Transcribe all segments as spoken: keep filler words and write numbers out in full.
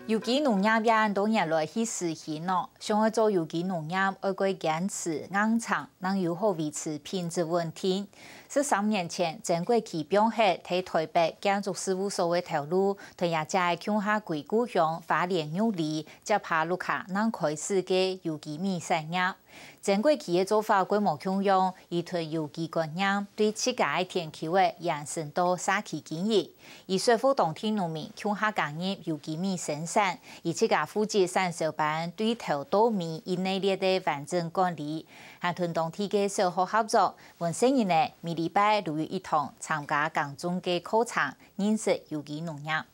有機農業也多年來去實行咯，想愛做有機農業，愛過堅持、硬撐，正有好維持品質穩定。十三年前，曾國旗放忒在臺北建築事務所个頭路，同阿姐共下歸故鄉花蓮玉里，接下屋下正開始个有機米產業。 曾國旗个做法過無共樣，佢同有機觀念對自家个田坵仔延伸到社區經營。佢說服當地農民共下加入有機米生產，佢自家負責產銷班對頭到尾一系列个完整管理，還同當地个小學合作，分細人仔每禮拜都有一堂參加耕種个課程，認識有機農業。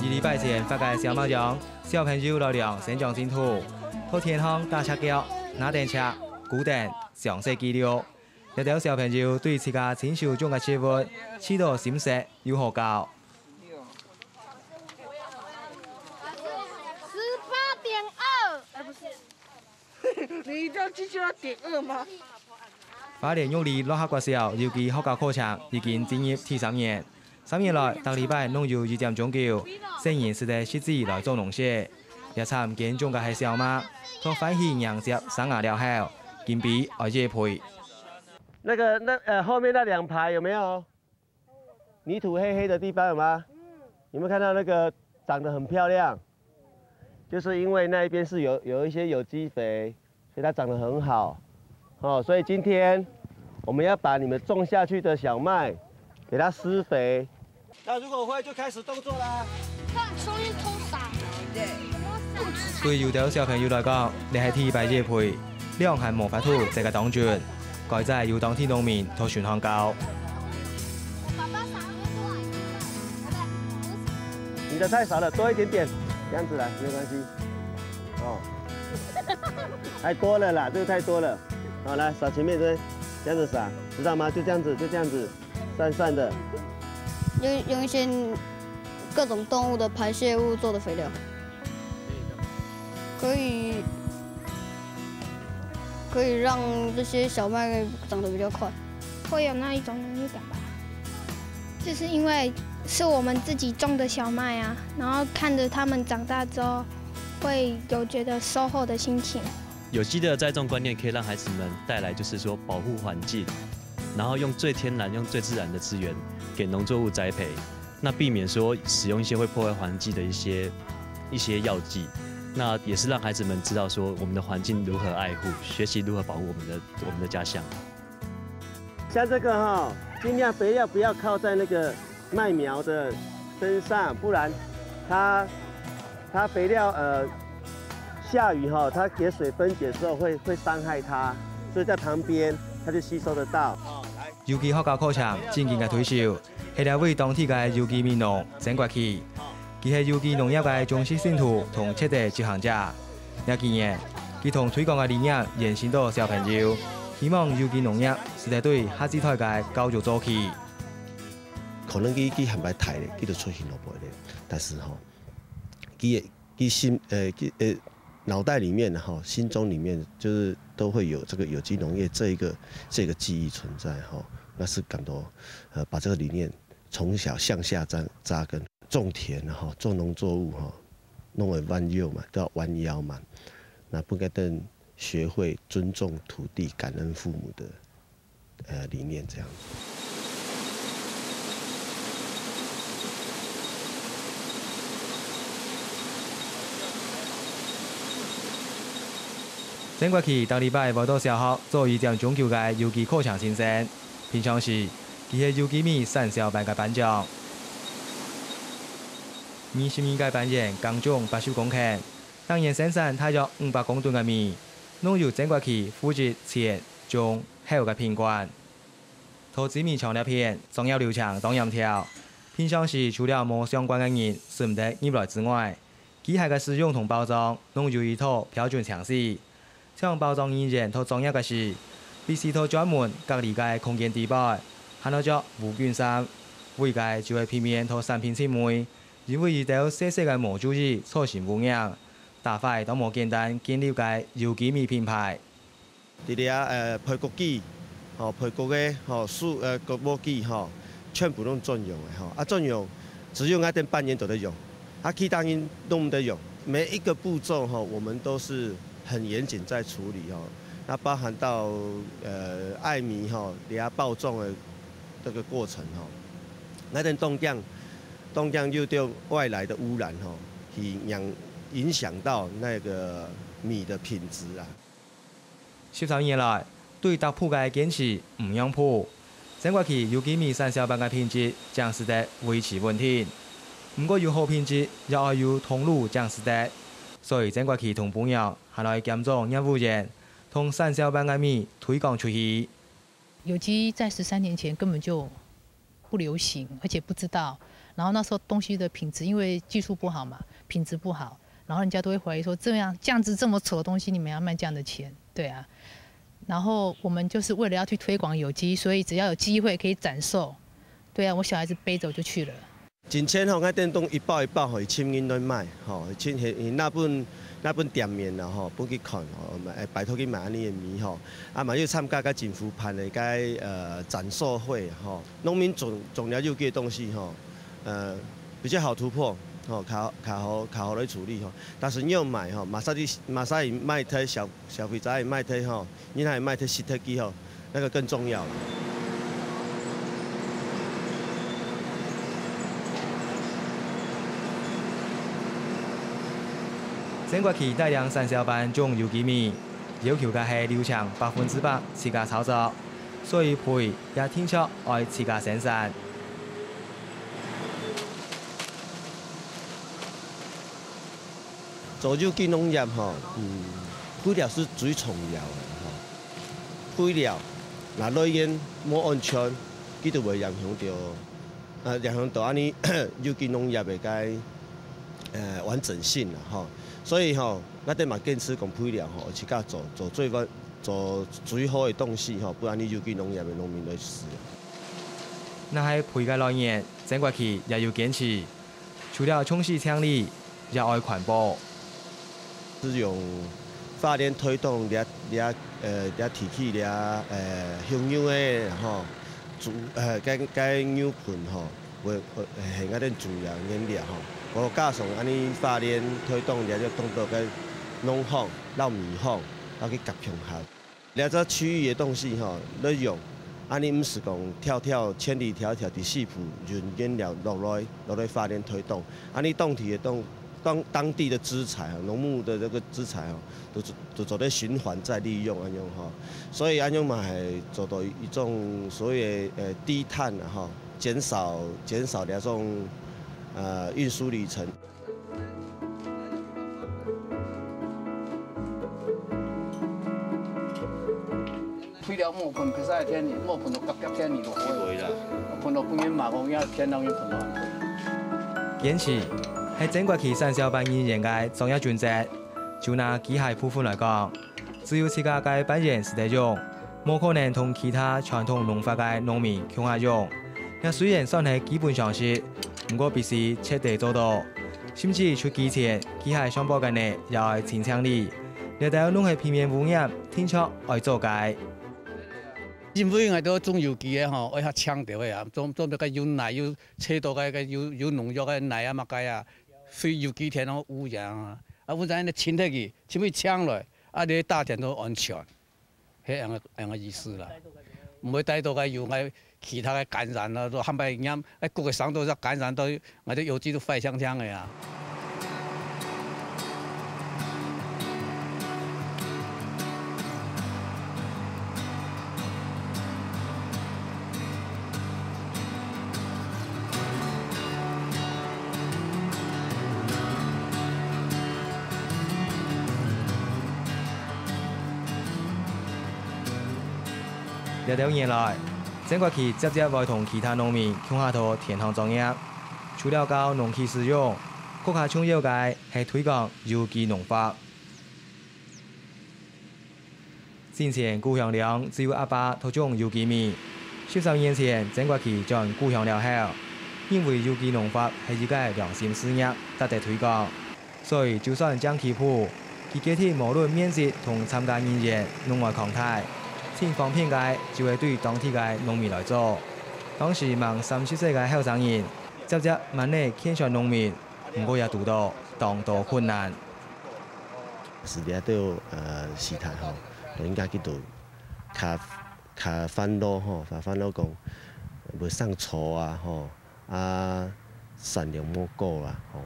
一禮拜前發个小貓樣， 小朋友來量生長進度，在田項打赤腳、拿等尺、跍等，詳細記錄。這兜小朋友對自家親手種个植物，試著心適又好搞。十八點二，哎，不是。你一定要記住要點二嗎？ 花蓮玉里落霞國小有機學校課程已經進入第三年。三年來，逐禮拜攏有一點鐘久，細人使得實際來做農事。這站耕種个係小麥，在歡喜迎接生芽了後，緊逼愛掖肥。那個，那，呃，後面那兩排有沒有？ 泥土黑黑的地方有嗎？有沒有看到那個長得很漂亮？就是因為那一邊是有，有一些有機肥，所以它長得很好。哦，所以今天我們要把你們種下去的小麥給它施肥。那如果會就開始動作啦。看，終於偷傻。對有兜小朋友來講，這係第一擺掖肥， 量還無法度，這个當中，該在有當地農民同巡行教。你的太少了，多一點點，這樣子來，沒有關係。哦，太多了啦，這個太多了。好，來，撒前面這，這樣子撒，知道嗎？就這樣子，就這樣子，散散的。用，用一些各種動物的排泄物做的肥料。 可以，可以讓這些小麥長得比較快。會有那一種榮譽感吧？就是因為是我們自己種的小麥啊，然後看著它們長大之後，會有覺得收穫的心情。有機的栽種觀念可以讓孩子們帶來，就是說保護環境，然後用最天然、用最自然的資源給農作物栽培。 那避免說使用一些會破壞環境的一些，一些藥劑，那也是讓孩子們知道說我們的環境如何愛護，學習如何保護我們的，我們的家鄉。像這個哈，盡量肥料不要靠在那個麥苗的身上，不然它，它肥料，呃，下雨哈，它給水分解的時候會，會傷害它，所以在旁邊它就吸收得到。有機學校課程正經个推手， 係這位當地个有機米農曾國旗。佢係有機農業个忠實信徒同徹底執行者。這幾年，佢同推廣个理念延伸到小朋友，希望有機農業使得對下一代个教育做起。可能佢，佢還毋係大咧，佢就出去落背咧。但是吼，佢个，佢心，呃，佢，呃，腦袋裡面吼，心中裡面就是都會有這個有機農業這一個，這個記憶存在吼，那是感到，呃，把這個理念 從小向下扎，扎根，種田哈，種農作物哈，攏會彎腰嘛，都要彎腰嘛。那不該等學會尊重土地、感恩父母的，呃，理念這樣子。曾國旗逐禮拜會到小學做一點鐘久个有機課程先生。 平常時，佢係有機米產銷班个班長。二十二個班員耕種八十公頃，逐年生產大約五百公噸个米，攏由曾國旗負責前、中、後个品管。在精米廠這片，作業流程當嚴條，平常時除了無相關个人使毋得入來之外，機械个使用同包裝攏有一套標準程序。像包裝人員到作業个時，必須到專門隔離个空間底背，還愛著無菌衫，為个就係避免到產品盡尾，因為一兜細細个無注意造成污染，打壞當無簡單建立个有機米品牌。 佇咧，呃，焙穀機，吼，焙穀个，吼，手，呃，穀磨機，吼，全部攏專用个，吼。啊，專用，只有𠊎兜半年都在用，啊，其他人都毋得用。每一個步驟，吼，我們都是很嚴謹在處理，吼。那包含到，呃，艾米，吼，你要包裝的這個過程，吼，𠊎兜當驚，當驚又對外來的污染，吼，去影，影響到那個米的品質啊。 十三年來，對逐步个堅持毋讓步。曾國旗有機米產銷班个品質正使得維持穩定。毋過有好品質，也愛有通路正使得。所以曾國旗同餔娘還愛兼做業務員，同產銷班个米推廣出去。有機在十三年前根本就不流行，而且不知道。然後那時候東西的品質，因為技術不好嘛，品質不好，然後人家都會懷疑說，這樣，這樣子這麼醜的東西，你們要賣這樣的錢，對啊。然後我們就是為了要去推廣有機，所以只要有機會可以展售，對啊，我小孩子背著就去了。 進前吼，𠊎兜一包一包吼，一千銀來賣，吼，一千，那本，那本店面啦，吼，分佢看，吼，買，拜託佢買恁樣个米，吼。啊，嘛有參加該政府辦个該，呃，展售會，吼。農民種，種了有機个東西，吼，呃，比較好突破，吼，較，較好，較好來處理，吼。但是你要買，吼，馬上去，馬上去賣忒消，消費者會賣忒，吼， 你還賣忒食忒去吼，那個更重要了。曾國旗帶領產銷班種有機米，要求个係流程百分之百自家操作，所以肥也定著愛自家生產。 做有機農業吼，嗯，肥料係最重要个吼。肥料若來源無安全，佢就會影響到，呃，影響到恁樣有機農業个該，呃，完整性啦吼。所以吼，𠊎兜嘛堅持講肥料吼，自家做，做最完，做最好个東西吼，分恁樣有機農業个農民來食。若係肥个來源，曾國旗也有堅持。 除了重視淨利，也愛環保。係用化煉推動這，這，呃，這提取這，呃，畜牛个吼，豬，呃，該，該牛糞吼，會，會，係𠊎兜主要原料吼。無加上恁樣化煉推動這，就當做該農荒、摎米荒，摎去合共下。 這隻區域个東西吼，來用，恁樣毋係講迢迢千里迢迢佇四府運原料落來，落來化煉推動。恁樣當地个當，當，當地个資材啊，農牧个這個資材吼，都，都做得循環再利用恁樣吼。所以恁樣嘛，係做到一種所謂，呃，低碳啊吼，減少，減少這種，呃，運輸里程。 肥料莫噴，其實天氣，莫噴到夾夾天氣就好。會啦。噴到本人嘛講，也天當然噴到很貴。堅持係曾國旗產銷班人員个作業準則。就拿機械部分來講，只有自家个班員使得用，無可能同其他傳統農法个農民共下用。這雖然算係基本常識，毋過必須徹底做到。 甚至出機前，機械上保个呢，也愛盡淨俐。這兜攏係避免污染，定著愛做个。因為𠊎兜種有機个吼，愛較淨著个啊，做，做到个有泥，有測到个，个有，有農藥个泥啊，麼个啊，所以有機田攏污染啊。啊，污染呢清忒去，清忒淨來，啊，你大田都安全。 係恁樣，恁樣意思啦。毋會帶到个有个其他个感染啊，都含排黏，哎，谷个上都感染到，𠊎兜有機都壞淨淨个啊。 這兜年來，曾國奇輒輒會同其他農民共下到田項作業，除了教農具使用，更加重要个係推廣有機農法。先前故鄉塱只有阿爸在種有機米，十三年前曾國奇轉故鄉了後，認為有機農法係一個良心事業，值得推廣。 所以就算正起步，佢決定無論面積同參加人員攏愛擴大，盡方便个就會對當地个農民來做。當時吂三十歲个後生人，輒輒滿哪勸說農民，毋過也堵到當多困難。是這兜，呃，時代吼，就應該去讀較，較煩惱吼，較煩惱講，會生草啊吼， 啊，產量無夠啦，吼，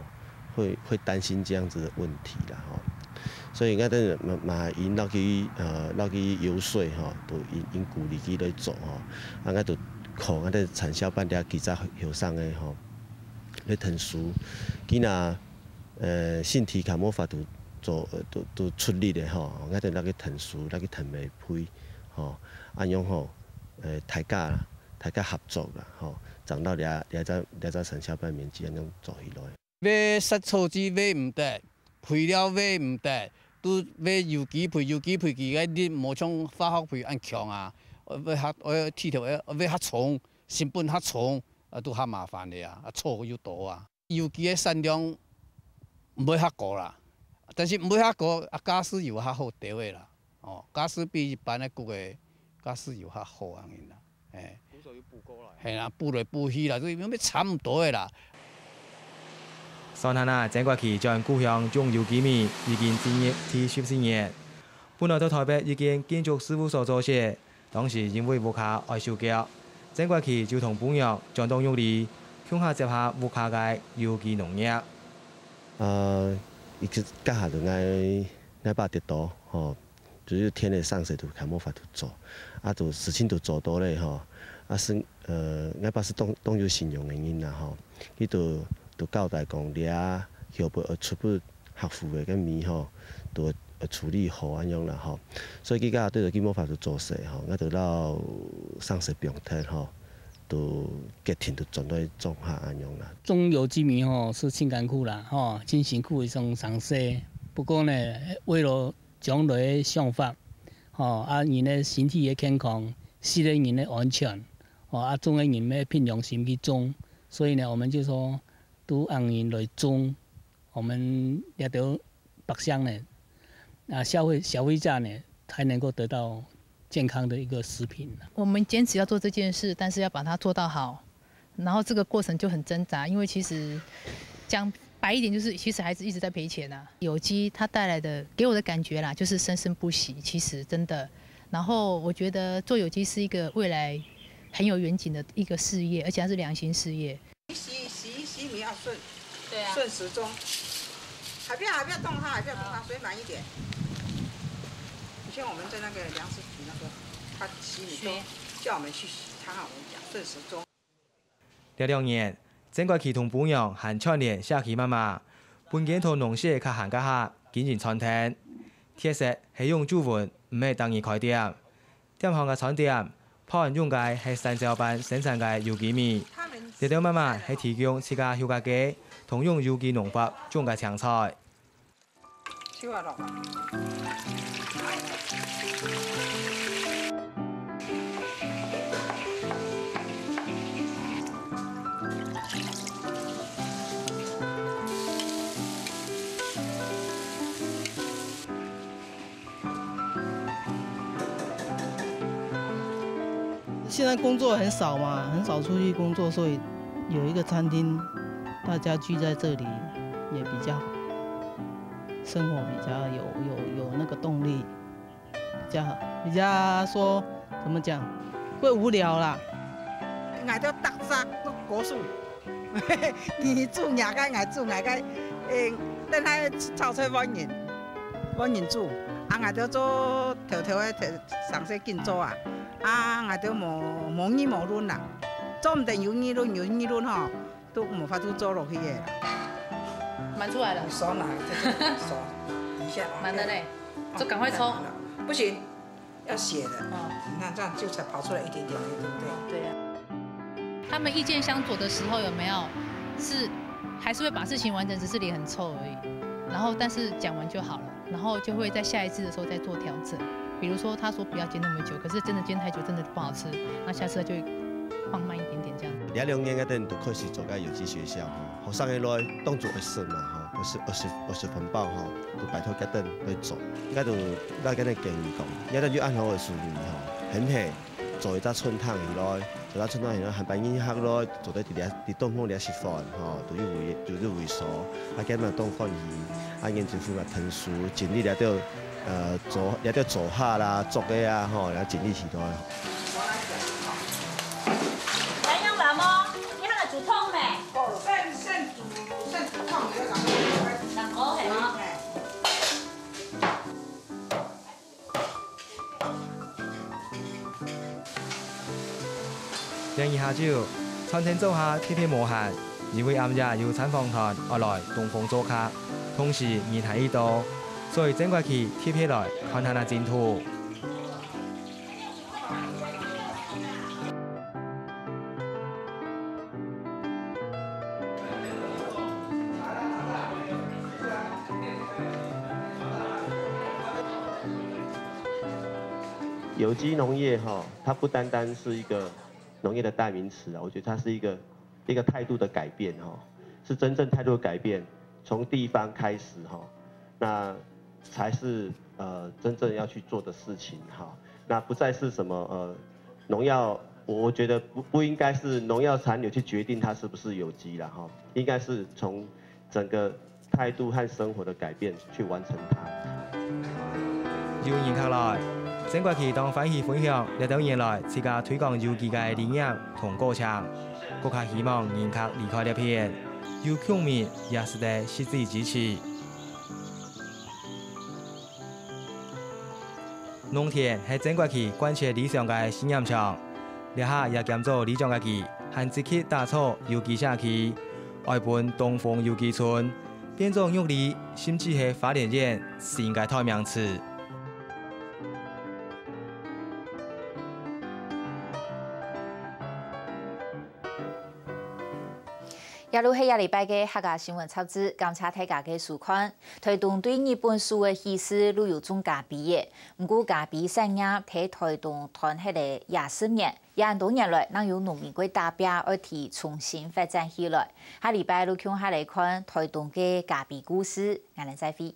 會，會擔心這樣子的問題啦，吼。所以𠊎等嘛，嘛𪜶落去，呃，落去遊說吼，都𪜶，𪜶鼓勵佢來做吼。啊，𠊎都靠𠊎等產銷班這幾隻後生个吼，來𢯭手。佢若，呃，身體較無法度做，呃，都，都出力个吼，𠊎等落去𢯭手，落去𢯭麥坯，吼，恁樣吼，呃，大家啦，大家合作啦，吼，將到這，這隻，這隻產銷班面積恁樣做起來。 喂殺草劑喂毋得，肥料喂毋得，都喂有機肥，有機肥佢个力無像化學肥恁強啊。愛，愛，愛剃頭，愛，愛喂較重，成本較重，啊，都較麻煩个啊，啊，草又多啊。有機个產量毋會較高啦，但是毋會較高，啊，價數又較好兜个啦。 哦，價數比一般个穀个價數有較好恁樣啦，嘿。補手又補過來。嘿啦，補來補去啦，所以又差毋多个啦。算下啊，曾國奇轉故鄉種有機米已經進入第十四年。本來在台北一間建築事務所做事，當時因為屋下愛收腳，曾國奇就同餔娘轉到玉里，共下接下屋下个有機農業。呃，一直，這下就𠊎，𠊎爸跌倒，吼， 就是田个生事都較無法度做，啊，都事情都做到咧吼，啊，係，呃，𠊎爸係當，當有信用个人啦吼，佢都，都交代講，這後背愛出分客戶个該米吼，都愛處理好恁樣啦吼，所以佢講對著佢無法度做事吼，𠊎就摎生事放忒吼，都決定都轉來莊下恁樣啦。種有機米吼，係盡艱苦啦吼，盡辛苦一種生事。不過呢，為了 將來个想法，吼，啊，人个身體个健康，食个人个安全，吼，啊，種个人愛憑良心去種。所以呢，我們就說，都恁樣來種，我們這兜百姓呢，啊，消費，消費者呢，才能夠得到健康的一個食品。我們堅持要做這件事，但是要把它做到好。 然後這個過程就很掙扎，因為其實講白一點，就是其實還是一直在賠錢啊。有機它帶來的，給我的感覺啦，就是生生不息，其實真的。然後我覺得做有機是一個未來很有遠景的一個事業，而且它是良心事業。洗，洗，洗米要順，對啊。順時鐘。還不要，還不要動它，還不要動它，所以慢一點。以前我們在那個糧食局那個，他洗米都叫我們去洗，他和我們講順時鐘。 這兩年，曾國奇同餔娘還串聯社區媽媽，分間在農舍較閒該下經營餐廳，特色係用煮分，毋係逐日開店。店項个餐點，飯用个係產銷班生產个有機米。這兜媽媽係提供自家休假假，同用有機農法種个青菜。 手啊落啊。現在工作很少嘛，很少出去工作，所以有一個餐廳，大家聚在這裡也比較好，生活比較有，有，有那個動力，比較好，比較說，怎麼講，不會無聊啦。𠊎兜逐隻都高手。 你煮若个，𠊎煮𠊎个，誒，等下炒菜換人，換人煮，啊，𠊎兜做頭頭个，頭，上細緊做啊，啊，𠊎兜無，無議無論啦，做毋得有議論，有議論吼，都無法度做落去个啦。滿出來了。你手拿，這個手，一下。滿了呢，就趕快抽。不行，要写的，嗯，你看这样就才跑出来一点点而已，对不对？对啊。他们意见相左的时候，有没有是还是会把事情完成，只是脸很臭而已，然后但是讲完就好了，然后就会在下一次的时候再做调整。比如说他说不要煎那么久，可是真的煎太久真的不好吃，那下次他就会放慢一点点这样。這兩年个等都開始做个有機學校吼，學生个來當做學生嘛吼，學生學生學生分包吼，都拜託佢等來做，該都該跟佢建議講，佢等有恁好个事業吼，很係做一隻餐廳起來，做一隻餐廳起來，還辦宴客來，做得佇這佇東方這食飯吼，都有位都有位所，啊，佢嘛當歡喜，啊，縣政府嘛疼惜，盡力了就呃做了就做下啦，做个啊吼，然後盡力起來。咱用老母，你還來煮湯咩？哦，算算煮算煮汤，你要讲老母係嗎？這日下晝，餐廳做下特別無閒，因為暗夜有參訪團愛來東豐做客，同時人還已多，所以曾國旗特別來看下那進度。 有機農業哈，它不單單是一個農業的代名詞啊，我覺得它是一個一個態度的改變哈，是真正態度的改變，從地方開始哈，那才是呃真正要去做的事情哈，那不再是什麼呃農藥，我我覺得不不應該是農藥殘留去決定它是不是有機了哈，應該是從整個態度和生活的改變去完成它。有人客來，曾國旗當歡喜分享這兜年來自家推廣有機个理念同過程，更加希望人客離開這片，有共鳴也識得實際支持。 農田係曾國旗貫徹理想个信念場，這下也兼做里長个佢，還積極打造有機社區，愛分東豐有機村變做玉里，甚至係花蓮縣新个代名詞。 這就係這禮拜个客家新聞雜誌，感謝大家个收看。台東對日本時个起始就有種咖啡仔，毋過咖啡產業在台東斷忒了二十年，這恁多年來，正有農民个打拚，愛提重新發展起來。下禮拜就共下來看台東个咖啡故事，𠊎等再會。